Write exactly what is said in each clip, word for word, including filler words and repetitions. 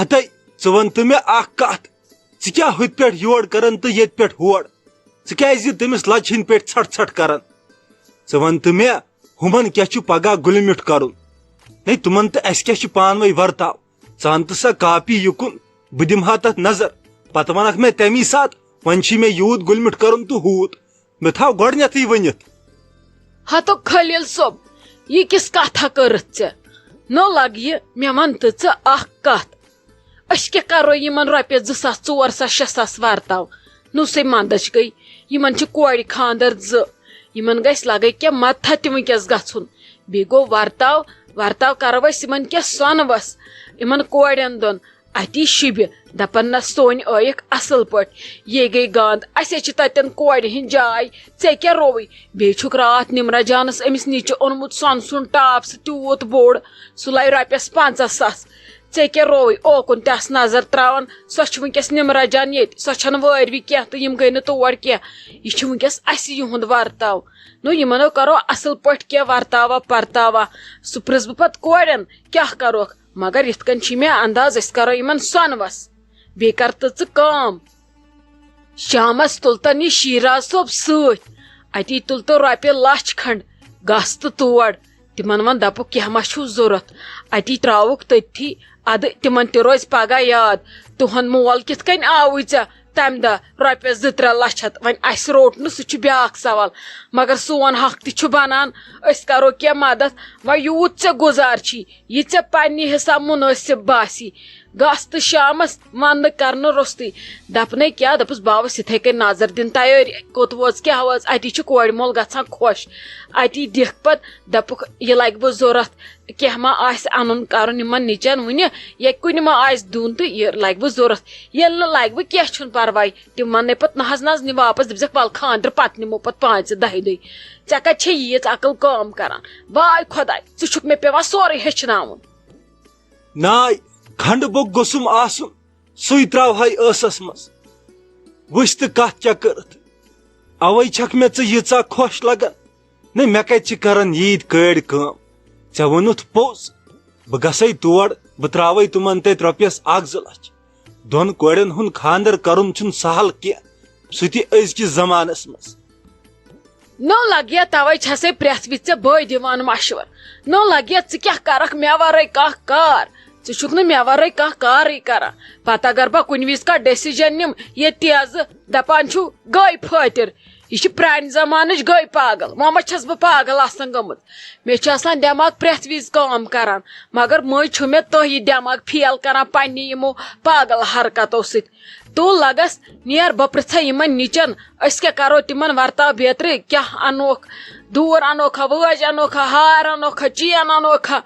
ہتے، ژٕ وَن تہٕ مےٚ اکھ کتھ، ژٕ کیٛاہ ہُتہِ پٮ۪ٹھ یور کران تہٕ ییٚتہِ پٮ۪ٹھ ہور؟ ژٕ کیٛازِ یہِ تٔمِس لچہِ ہٕنٛدۍ پٲٹھۍ ژھٹھ ژھٹھ کران؟ ژٕ وَن تہٕ مےٚ، ہُمن کیٛاہ چھُ پگاہ گُلہِ میُٹھ کرُن؟ ہے، تِمن تہٕ اَسہِ کیٛاہ چھُ پانہٕ وٲنۍ ورتاو؟ ژٕ اَن تہٕ سا کاپی یُکُن، بہٕ دِمہٕ ہا تتھ نظر، پتہٕ ونکھ مےٚ تمی ساتہٕ، وۄنۍ چھُے مےٚ یوٗت گُلہِ میُٹھ کرُن تہٕ ہوٗت۔ مےٚ تھاو گۄڈٕنیتھٕے ؤنِتھ۔ ہتو خلیل صٲب، یہِ کِژھ کتھا کٔرٕتھ ژےٚ؟ نو لگہِ، مےٚ ون تہٕ ژٕ اکھ کتھ، أسۍ کیٛاہ کرو یِمن رۄپیس زٕ ساس، ژور ساس، شےٚ ساس ورتاو؟ نو سُے مندچھ گٔے، یِمن چھِ کورِ خاندر زٕ، یِمن گژھِ لگے کینٛہہ مدتھا تہِ وٕنکیٚس گژھُن۔ بیٚیہِ گوٚو ورتاو، ورتاو کرو أسۍ یِمن کینٛہہ سۄنہٕ وس، یِمن کورٮ۪ن دۄن۔ اتی شِبہِ، دپن نہ سونۍ ٲیکھ اصل پٲٹھۍ، یے گٔے گاند، اسے چھِ تتٮ۪ن کورِ ہٕنٛز جاے۔ ژےٚ کیٛاہ رووٕے؟ بیٚیہِ چھُکھ راتھ نمرہ جانس أمِس نِچہِ اوٚنمُت سۄنہٕ سُنٛد ٹاپ، سُہ تیوٗت بوٚڑ، سُہ لوِ رۄپیس پنژاہ ساس۔ ژےٚ کیٛاہ رووٕے؟ اوکُن تہِ آس نظر تراوان، سۄ چھِ وٕنکیٚس نمرہ جان ییٚتہِ، سۄ چھنہٕ وٲروِ کینٛہہ تہٕ یِم گٔے نہٕ تور کینٛہہ۔ یہِ چھُ وٕنکیٚس اسہِ یِہُنٛد ورتاو۔ نو یِمن کیٛاہ کرو اصل پٲٹھۍ کینٛہہ ورتاوا پرتاوا، سُہ پرٛژھ بہٕ پتہٕ کورٮ۪ن کیٛاہ کروکھ۔ مگر یِتھ کٔنۍ چھُے مےٚ انداز، أسۍ کرو یِمن سۄنہٕ وس۔ بیٚیہِ کر تہٕ ژٕ کٲم، شامس تُل تن یہِ شیراز صٲب سۭتۍ، اتی تُل تہٕ رۄپیہِ لچھ کھنڈ، گژھ تہٕ تور، تِمن ون دپُکھ کینٛہہ ما چھُو ضروٗرت، اتی تراوُکھ تٔتھی، ادٕ تِمن تہِ روزِ پگاہ یاد، تُہُنٛد مول کِتھ کٔنۍ آوُے ژےٚ تمہِ دۄہ رۄپیس زٕ ترٛےٚ لچھ ہتھ؟ وۄنۍ اسہِ روٚٹ نہٕ، سُہ چھُ بیاکھ سوال، مگر سون حق تہِ چھُ بنان، أسۍ کرو کینٛہہ مدد۔ وۄنۍ یوٗت ژےٚ گُزار چھی، یہِ ژےٚ پننہِ حساب مناسب باسی، گژھ تہٕ شامس وننہٕ کرنہٕ روٚستُے۔ دپنے کیٛاہ، دپُس بہٕ آوُس یِتھے کٔنۍ نظر دِنہٕ تیٲری، کوٚت وٲژ کیٛاہ وٲژ، اتی چھُ کورِ مول گژھان خۄش، اتی دِکھ پتہٕ دپُکھ یہِ لگہِ وٕ ضروٗرت، کینٛہہ ما آسہِ انُن کرُن یِمن نِچن وُنہِ، یا کُنہِ ما آسہِ دیُن تہٕ یہِ لگہِ وٕ ضروٗرت۔ ییٚلہِ نہٕ لگہِ وٕ کینٛہہ چھُنہٕ پرواے، تِم وننے پتہٕ نہ حظ نہ حظ نہِ واپس، دپزکھ ول خانٛدرٕ پتہٕ نِمو پتہٕ پانٛژِ دہہِ دۄہہِ۔ ژےٚ کتہِ چھے ییٖژ عقل کٲم کران؟ واے خۄداے، ژٕ چھُکھ مےٚ پٮ۪وان سورُے ہیٚچھناوُن۔ ناے، کھنڈٕ بوٚک گوٚژھُم آسُن، سُے تراوہے ٲسس منٛز۔ وٕچھ تہٕ کتھ کیٛاہ کٔرٕتھ۔ اوے چھکھ مےٚ ژٕ ییٖژاہ خۄش لگان۔ نہ، مےٚ کتہِ چھِ کران ییٖتۍ کٲڑۍ کٲم؟ ژےٚ ووٚنُتھ پوٚز، بہٕ گژھے تور، بہٕ تراوے تِمن تتہِ رۄپیس اکھ زٕ لچھ۔ دۄن کورٮ۪ن ہُنٛد خانٛدر کرُن چھُنہٕ سہل کینٛہہ، سُہ تہِ أزکِس زمانس منٛز۔ نو لگیا، توے چھسے پرٛٮ۪تھ وِزِ ژےٚ بٲے دِوان مشور۔ نو لگیا، ژٕ کیٛاہ کرکھ مےٚ ورٲے کانٛہہ کار؟ ژٕ چھُکھ نہٕ مےٚ ورٲے کانٛہہ کارٕے کران۔ پتہٕ اگر بہٕ کُنہِ وِزِ کانٛہہ decision نِم ییٚتہِ تہِ آز، دپان چھُو گٔے فٲطر، یہِ چھِ پرٛانہِ زمانٕچ گٔے پاگل۔ وۄنۍ ما چھس بہٕ پاگل آسان گٔمٕژ؟ مےٚ چھُ آسان دٮ۪ماغ پرٛٮ۪تھ وِزِ کٲم کران، مگر مٔنٛزۍ چھُ مےٚ تُہۍ یہِ دٮ۪ماغ fail کران پننہِ یِمو پاگل حرکتو سۭتۍ۔ تو لگس، نیر بہٕ پرژھے یِمن نِچن، أسۍ کیٛاہ کرو تِمن ورتاو بیترِ؟ کیٛاہ انوکھ؟ دوٗر انوکھا، وٲج انوکھا، ہار انوکھا، چین انوکھا؟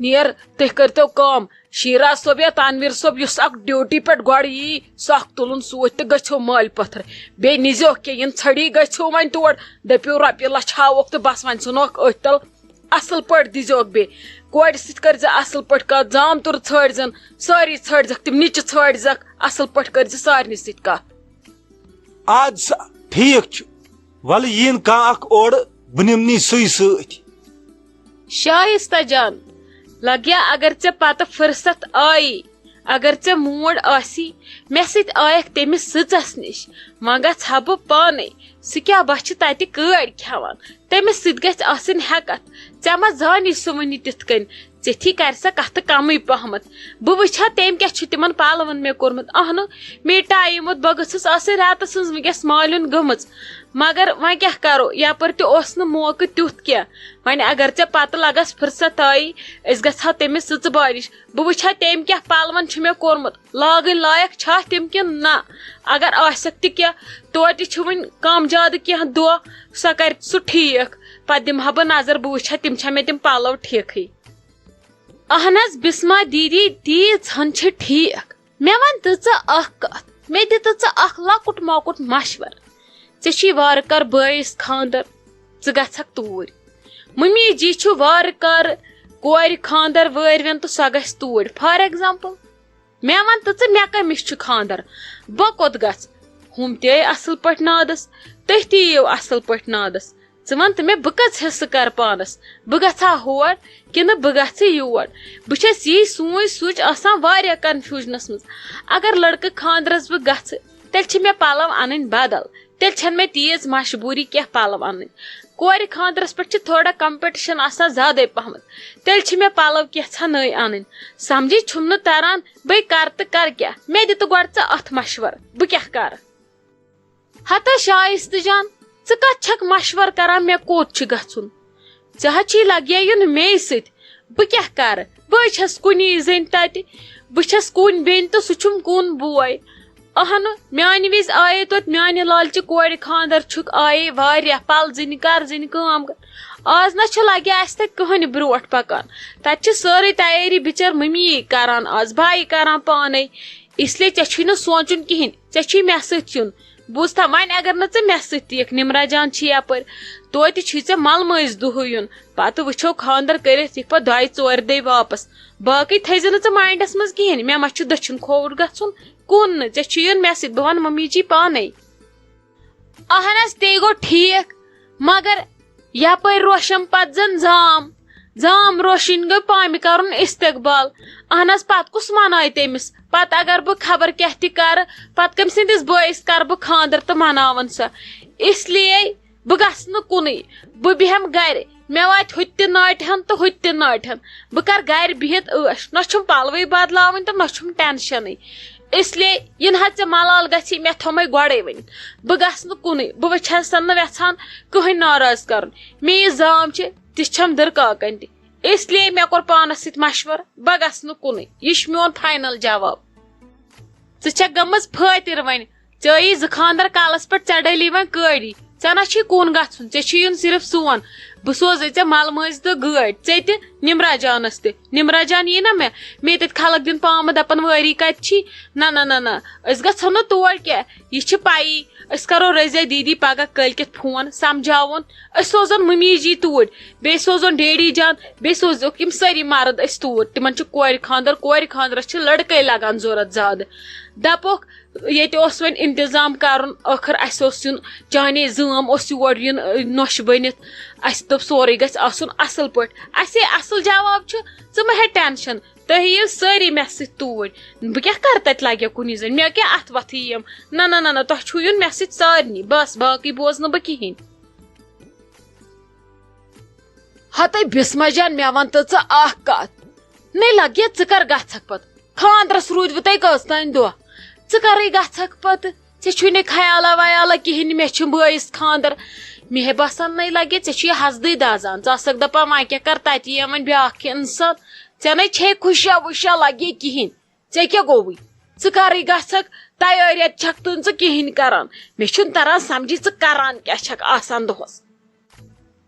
نیر، تُہۍ کٔرتو کٲم، شیراز صٲب یا تنویر صٲب، یُس اکھ duty پٮ۪ٹھ گۄڈٕ یی، سُہ اکھ تُلُن سۭتۍ تہٕ گٔژھِو مٲلۍ پتھر۔ بیٚیہِ نیٖزیوکھ کینٛہہ، یِم ژھٔڑی گٔژھِو وۄنۍ تور، دٔپِو رۄپیہِ لچھ ہاووکھ تہٕ بس، وۄنۍ ژھٕنوکھ أتھۍ تل۔ اصل پٲٹھۍ دیٖزیوکھ بیٚیہِ۔ کورِ سۭتۍ کٔرزِ اصل پٲٹھۍ کتھ، زامتُر ژھٲرزٮ۪ن، سٲری ژھٲرزٮ۪کھ، تِم نِچہِ ژھٲرزٮ۪کھ، اصل پٲٹھۍ کٔرزِ سارنٕے سۭتۍ کتھ۔ اَدٕ سا، ٹھیٖک چھُ۔ وَلہٕ یِن کانٛہہ اکھ اورٕ، بہٕ نِمنٕے سُے سۭتۍ۔ شایستہ جان، لگیا اگر ژےٚ پتہٕ فرصت آیی، اگر ژےٚ موڈ آسی، مےٚ سۭتۍ آیکھ تٔمِس سٕژس نِش، وۄنۍ گژھٕ ہا بہٕ پانے۔ سُہ کیٛاہ، بس چھِ تتہِ کٲڑۍ کھٮ۪وان، تٔمِس سۭتۍ گژھِ آسٕنۍ ہٮ۪کتھ۔ ژےٚ ما زانی سُہ وٕنہِ تِتھ کٔنۍ؟ ژِتھی کرِ سا کتھٕ کمٕے پہمتھ۔ بہٕ وٕچھِ ہا تٔمۍ کیٛاہ چھُ تِمن پلون مےٚ کوٚرمُت۔ اہنُو، مے ٹایم ووت، بہٕ گٔژھٕس آسٕنۍ راتس ہٕنٛز وٕنکیٚس مالیُن گٔمٕژ۔ مگر وۄنۍ کیٛاہ کرو، یپٲرۍ تہِ اوس نہٕ موقعہٕ تیُتھ کینٛہہ۔ وۄنۍ اگر ژےٚ پتہٕ لگس فرصت آیی، أسۍ گژھٕ ہاو تٔمِس سٕژٕ بارِ نِش۔ بہٕ وٕچھِ ہا تٔمۍ کیٛاہ پلون چھُ مےٚ کوٚرمُت، لاگٕنۍ لایق چھا تِم کِنہٕ نہ۔ اگر آسٮ۪کھ تہِ کینٛہہ، توتہِ چھُ وٕنہِ کم زیادٕ کینٛہہ دۄہ، سۄ کرِ سُہ ٹھیٖک۔ پتہٕ دِمہٕ ہا بہٕ نظر، بہٕ وٕچھِ ہا تِم چھا مےٚ تِم پلو ٹھیکھٕے۔ اہن حظ بسما دیدی، تیٖژ ہن چھِ ٹھیٖک۔ مےٚ ون تہٕ ژٕ اکھ کتھ، مےٚ دِ تہٕ ژٕ اکھ لۄکُٹ مۄکُٹ مشور۔ ژےٚ چھی وارٕ کار بٲیِس خاندر، ژٕ گژھکھ توٗرۍ۔ ممی جی چھُ وارٕ کار کورِ خاندر وٲرۍوٮ۪ن تہٕ سۄ گژھِ توٗرۍ۔ For example، مےٚ ون تہٕ ژٕ، مےٚ کٔمِس چھُ خاندر؟ بہٕ کوٚت گژھٕ؟ ہُم تہِ آے اصل پٲٹھۍ نادس، تُہۍ تہِ یِیِو اصل پٲٹھۍ نادس۔ ژٕ وَن تہٕ مےٚ، بہٕ کٔژ حصہٕ کَرٕ پانَس؟ بہٕ گژھٕ ہا ہور کِنہٕ بہٕ گژھٕ یور؟ بہٕ چھَس یی سونچ سونچ آسان واریاہ کنفیوٗجنَس منٛز۔ اگر لڑکہٕ خانٛدرَس بہٕ گژھٕ، تیٚلہِ چھِ مےٚ پَلو اَنٕنۍ بدل، تیٚلہِ چھَنہٕ مےٚ تیٖژ مجبوٗری کینٛہہ پَلو اَنٕنۍ۔ کورِ خانٛدرَس پٮ۪ٹھ چھِ تھوڑا competition آسان زیادَے پَہمَتھ، تیٚلہِ چھِ مےٚ پَلو کینٛژھا نٔے اَنٕنۍ۔ سَمجھے چھُم نہٕ تَران، بہٕ کَرٕ تہٕ کَرٕ کیٛاہ؟ مےٚ دِ تہٕ گۄڈٕ ژٕ اَتھ مَشوَرٕ، بہٕ کیٛاہ کَرٕ؟ ہتا شایستہٕ جان، ژٕ کتھ چھکھ مشورٕ کران، مےٚ کوٚت چھُ گژھُن؟ ژےٚ ہا چھی لگیایُن مے سۭتۍ، بہٕ کیٛاہ کرٕ؟ بہٕ چھس کُنی زٔنۍ تتہِ، بہٕ چھس کُنۍ بیٚنہِ تہٕ سُہ چھُم کُن بوے۔ اہنہٕ، میانہِ وِزِ آیے توتہِ میانہِ لالچہِ کورِ خاندر چھُکھ، آیے واریاہ پلزٕنۍ کرزٕنۍ کٲم کر۔ آز نہ چھُ لگہِ اسہِ تتہِ کٕہٕنۍ برونٛٹھ پکان، تتہِ چھِ سٲرٕے تیٲری بِچٲر مٔمی کران، آز بھایی کران پانے۔ اس لیے ژےٚ چھُے نہٕ سونٛچُن کِہیٖنۍ، ژےٚ چھُے مےٚ سۭتۍ یُن۔ بوٗزتھا، وۄنۍ اگر نہٕ ژٕ مےٚ سۭتۍ تہِ یِکھ، نمرہ جان چھِ یپٲرۍ، توتہِ چھُے ژےٚ ملمٲنٛزۍ دُہٕے یُن۔ پتہٕ وٕچھو خانٛدر کٔرِتھ یِکھ پتہٕ دۄیہِ ژورِ دۄہہِ واپس۔ باقٕے تھٲیزِ نہٕ ژٕ mindس منٛز کِہیٖنۍ، مےٚ ما چھُ دٔچھُن کھووُر گژھُن؟ کُن نہٕ، ژےٚ چھُے یُن مےٚ سۭتۍ، بہٕ ونہٕ ممی جی پانے۔ اہن حظ، تے گوٚو ٹھیٖک، مگر یپٲرۍ روشم پتہٕ زن زام، زام روشِنۍ گٔے پامہِ کرُن استقبال۔ اہن حظ، پتہٕ کُس مناوِ تٔمِس؟ پتہٕ اگر بہٕ خبر کیٛاہ تہِ کرٕ، پتہٕ کٔمۍ سٕنٛدِس بٲیِس کرٕ بہٕ خانٛدر تہٕ مناون سۄ؟ اس لیے بہٕ گژھٕ نہٕ کُنُے، بہٕ بیٚہمہٕ گرِ۔ مےٚ واتہِ ہُتہِ تہِ ناٹہِ ہن تہٕ ہُتہِ تہِ ناٹہِ ہن۔ بہٕ کرٕ گرِ بِہِتھ عٲش، نہ چھُم پلوٕے بدلاوٕنۍ تہٕ نہ چھُم ٹینشنٕے۔ اس لیے یِنہٕ حظ ژےٚ ملال گژھی، مےٚ تھوٚمَے گۄڈَے ؤنِتھ۔ بہٕ گژھٕ نہٕ کُنُے، بہٕ وٕچھَس نہٕ وٮ۪ژھان کٕہٕنۍ ناراض کَرُن۔ مےٚ یہِ زام چھِ، تِژھ چھَم دٕرکاکَن تہِ۔ اس لیے مےٚ کوٚر پانَس سۭتۍ مشوَرٕ، بہٕ گژھٕ نہٕ کُنُے۔ یہِ چھُ میون final جواب۔ ژٕ چھَکھ گٔمٕژ پھٲتِر وۄنۍ۔ ژےٚ ٲیی زٕ خانٛدر کالَس پٮ۪ٹھ، ژےٚ ڈٔلی وۄنۍ کٲڑی۔ ژےٚ نہ چھی کُن گژھُن، ژےٚ چھُے یُن صرف سون۔ بہٕ سوزَے ژےٚ مَلہٕ مٲنٛزِ تہٕ گٲڑۍ، ژےٚ تہِ نمرہ جانَس تہِ۔ نمرہ جان یی نا مےٚ، مے تتہِ خلق دِن پامہٕ، دپن وٲری کتہِ چھی؟ نہ نہ نہ نہ، أسۍ گژھو نہٕ تور کینٛہہ۔ یہِ چھِ پیی، أسۍ کرو رزیا دیدی پگاہ کٲلۍ کٮ۪تھ فون، سمجھاوون۔ أسۍ سوزون ممی جی توٗرۍ، بیٚیہِ سوزون ڈیڈی جان، بیٚیہِ سوزوکھ یِم سٲری مرد أسۍ توٗرۍ۔ تِمن چھُ کورِ خاندر، کورِ خاندرس چھِ لڑکے لگان ضروٗرت زیادٕ۔ دپوکھ، ییٚتہِ اوس وۄنۍ انتظام کرُن، ٲخٕر اسہِ اوس یُن، چانے زٲم اوس یور یُن، ٲ، نۄشہِ بٔنِتھ۔ اسہِ دوٚپ سورُے گژھِ آسُن اصل پٲٹھۍ۔ اسے اصل جواب چھُ، ژٕ مہ ہےٚ ٹینشن، تُہۍ یِیِو سٲری مےٚ سۭتۍ توٗرۍ۔ بہٕ کیٛاہ کرٕ تتہِ لگہِ کُنی زٔنۍ، مےٚ کیٛاہ اتھٕ وتھٕ یِم؟ نہ نہ نہ نہ، تۄہہِ چھُو یُن مےٚ سۭتۍ سارنٕے، بس باقٕے بوزنہٕ بہٕ کِہیٖنۍ۔ ہتے بسمہ جان، مےٚ وَن تہٕ ژٕ اکھ کتھ۔ نے لگے، ژٕ کر گژھکھ پتہٕ؟ خاندرس روٗدۍ وُتے کٔژ تام دۄہ، ژٕ کرے گژھکھ پتہٕ؟ ژےٚ چھُے نے خیالا ویالا کِہیٖنۍ، مےٚ چھُ بٲیِس خاندر۔ مےٚ ہے باسان نے لگے، ژےٚ چھُے حسدٕے دزان۔ ژٕ آسکھ دپان وۄنۍ کیٛاہ کر تتہِ یِیَم وۄنۍ بیٛاکھ کینٛہہ انسان، ژےٚ نے چھے خوشیا وُشیا لگے کِہیٖنۍ۔ ژےٚ کیٛاہ گوٚوُے؟ ژٕ کرے گژھکھ، تیٲری چھکھ تہٕ ژٕ کِہیٖنۍ کران۔ مےٚ چھُنہٕ تران سمجھی، ژٕ کران کیٛاہ چھکھ آسان دۄہس؟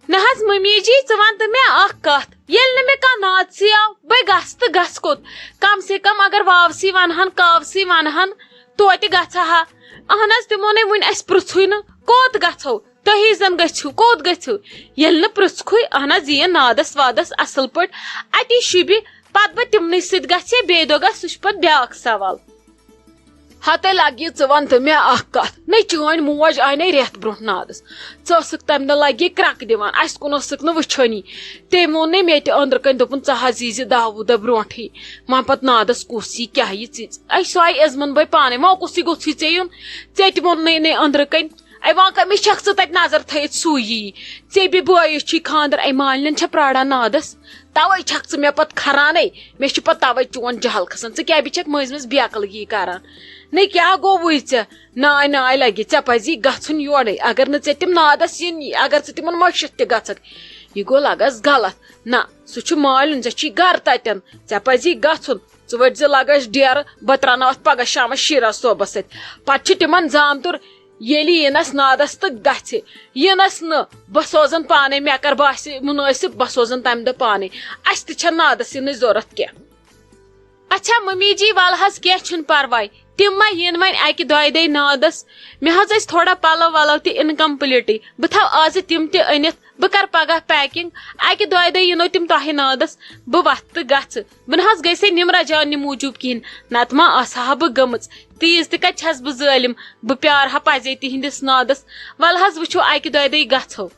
نہ حظ ممی جی، ژٕ وَن تہٕ مےٚ اکھ کتھ، ییٚلہِ نہٕ مےٚ کانٛہہ نادسٕے آو، بہٕ گژھٕ تہٕ گژھٕ کوٚت؟ کم سے کم اگر واوسٕے ونہٕ ہن، کاوسٕے ونہٕ ہن، توتہِ گژھٕ ہا۔ اہن حظ، تِمو نے وُنہِ اسہِ پرژھُے نہٕ، کوٚت گژھو؟ تُہی زن گٔژھِو، کوٚت گٔژھِو؟ ییٚلہِ نہٕ پرژھکھُے، اہن حظ، یِیِن نادس وادس اصل پٲٹھۍ، اتی شوٗبہِ۔ پتہٕ بہٕ تِمنٕے سۭتۍ گژھِ یا بیٚیہِ دۄہ گژھِ، سُہ چھُ پتہٕ بیٛاکھ سوال۔ ہتے لگہِ، ژٕ وَن تہٕ مےٚ اکھ کتھ، نے چٲنۍ موج آیہِ نے رٮ۪تھ برونٛہہ نادس، ژٕ ٲسٕکھ تمہِ دۄہ لگہِ کرٛکھ دِوان، اسہِ کُن ٲسٕکھ نہٕ وٕچھٲنی۔ تٔمۍ ووٚن نے مےٚ تہِ أنٛدرٕ کنۍ، دوٚپُن، ژٕ حظ ییٖزِ دَہ وُہ دۄہ برونٛٹھٕے، وۄنۍ پتہٕ نادس کُس یی، کیٛاہ یی، ژٕ، اے سُہ آیہِ عزمن بٲے پانے، وۄنۍ کُس یی، گوٚژھُے ژےٚ یُن، ژےٚ تہِ ووٚن نے نے أنٛدرٕ کنۍ۔ اے وۄنۍ کٔمِس چھکھ ژٕ تتہِ نظر تھٲیِتھ، سُے یی؟ ژےٚ بیٚیہِ بٲیِس چھُے خانٛدر، اے مالِنٮ۪ن چھےٚ پرٛاران نادس، توے چھکھ ژٕ مےٚ پتہٕ کھرانٕے۔ مےٚ چھُ پتہٕ توے چون جہل کھسان، ژٕ کیٛاہ بیٚیہِ چھکھ مٔنٛزۍ مٔنٛزۍ بیقلگی کران؟ نے کیٛاہ گوٚوُے ژےٚ؟ ناے ناے لگہِ، ژےٚ پزی گژھُن یورے، اگر نہٕ ژےٚ تِم نادس یِن، اگر ژٕ تِمن مٔشِتھ تہِ گژھکھ، یہِ گوٚو لگس غلط۔ نہ، سُہ چھُ مالِیُن، ژےٚ چھُے گرٕ تتٮ۪ن، ژےٚ پزی گژھُن۔ ژٕ ؤٹۍ زِ لگس ڈیرٕ، بہٕ تراوناو اتھ پگاہ شامس شیرا صٲبس سۭتۍ۔ پتہٕ چھُ تِمن زامتُر، ییٚلہِ یِنس نادس تہٕ گژھِ، یِنس نہٕ، بہٕ سوزن پانے، مےٚ کر باسہِ مُنٲسِب، بہٕ سوزن تمہِ دۄہ پانے۔ اسہِ تہِ چھنہٕ نادس یِنٕچ ضروٗرت کینٛہہ۔ اچھا ممی جی، ول حظ، کینٛہہ چھُنہٕ پرواے، تِم ما یِن وۄنۍ اکہِ دۄیہِ دۄہہِ نادس۔ مےٚ حظ ٲسۍ تھوڑا پلو ولو تہِ انکمپلیٖٹٕے، بہٕ تھاو آزٕ تِم تہِ أنِتھ۔ بہٕ کرٕ پگاہ packing، اکہِ دۄیہِ دۄہہِ یِنو تِم تۄہہِ نادس۔ بہٕ وتھٕ تہٕ گژھٕ۔ بہٕ نہ حظ گٔیسے نمرہ جاننہِ موٗجوٗب کِہینۍ، نتہٕ ما آسہٕ ہا بہٕ گٔمٕژ۔ تیٖژ تہِ کتہِ چھس بہٕ ظٲلم، بہٕ پیارٕ ہا پزے تِہنٛدِس نادس۔ ولہٕ حظ وٕچھو، اکہِ دۄیہِ دۄہہِ گژھو۔